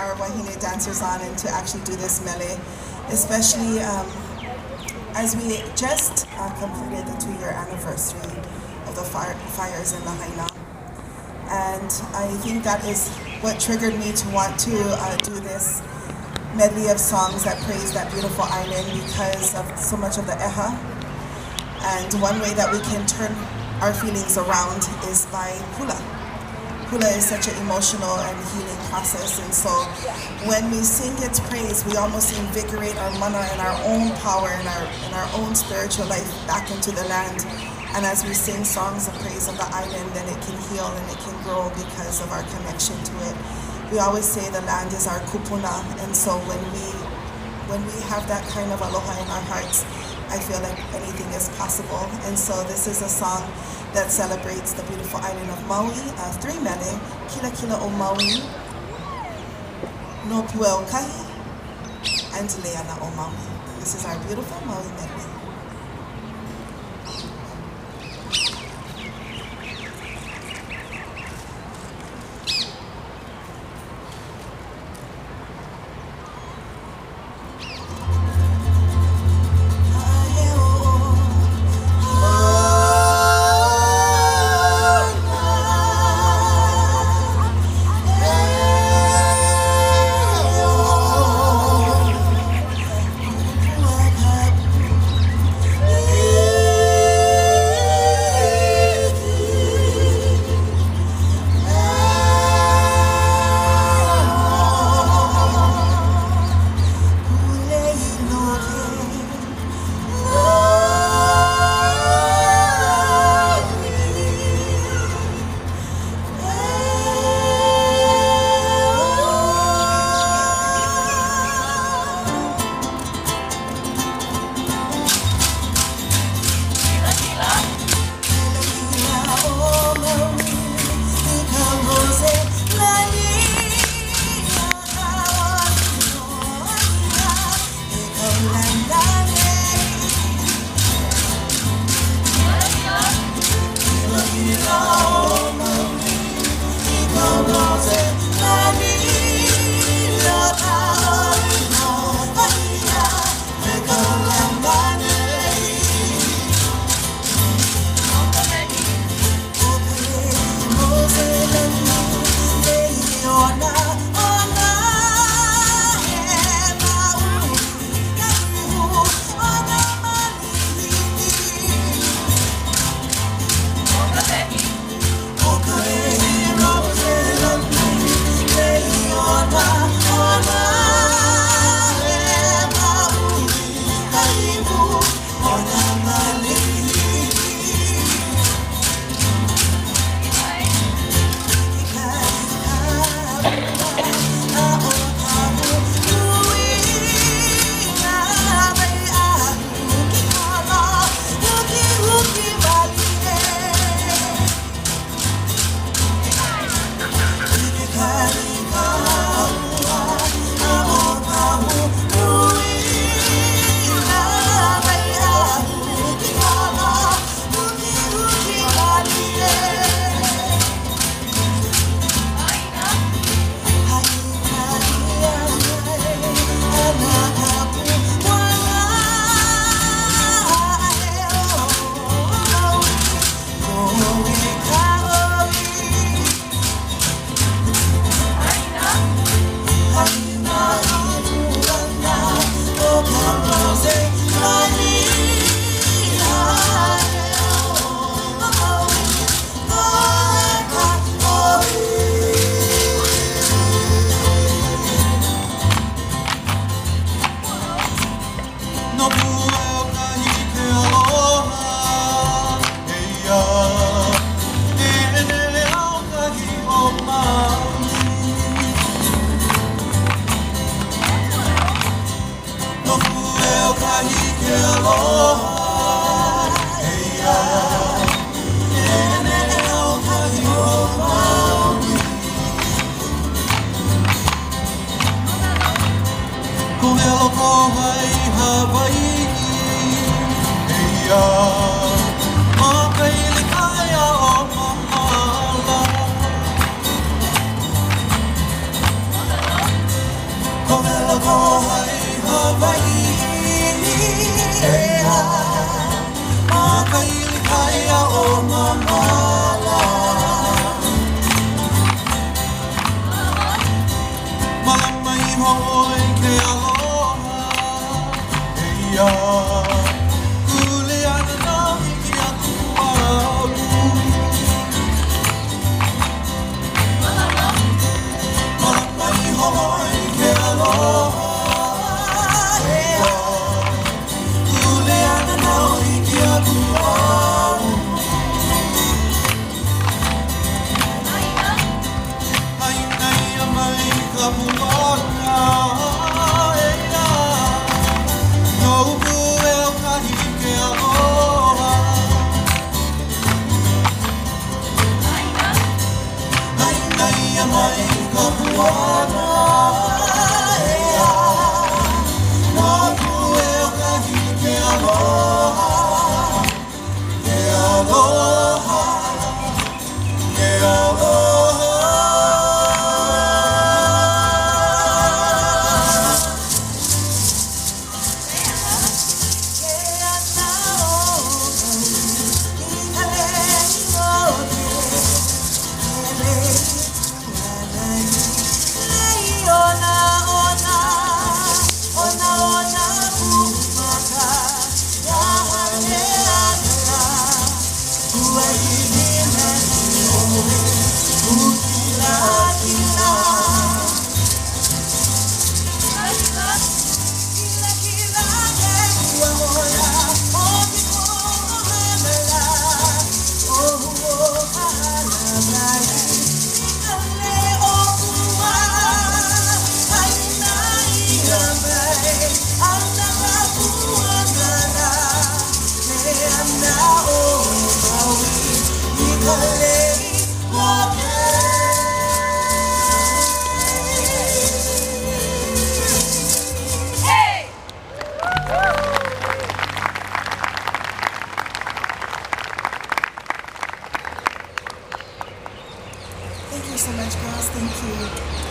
our wahine dancers on and to actually do this mele, especially as we just completed the 2-year anniversary of the fires in Lahaina. And I think that is what triggered me to want to do this medley of songs that praise that beautiful island because of so much of the eha. And one way that we can turn our feelings around is by hula. Hula is such an emotional and healing process, and so when we sing its praise, we almost invigorate our mana and our own power and our own spiritual life back into the land. And as we sing songs of praise of the island, then it can heal and it can grow because of our connection to it. We always say the land is our kupuna, and so when we have that kind of aloha in our hearts, I feel like anything is possible. And so this is a song that celebrates the beautiful island of Maui, 3 mele, Kilakila o Maui, No Pueokahi, and Leana o Maui. This is our beautiful Maui medley. Ea, ma ka ʻilikai aʻo Māmala. Mālama iho ʻoe i ke aloha, eia, Kuleana nō hiki aku au. Mālama iho ʻoe i ke aloha, ea, Kuleana nō hiki aku au. Haʻina ʻia mai ka puana, ea, Nou pueo kahi ke aloha. Haʻina ʻia mai ka puana, ea, Nou pueo kahi ke aloha. Ke aloha, ke aloha. Thank you so much, girls. Thank you.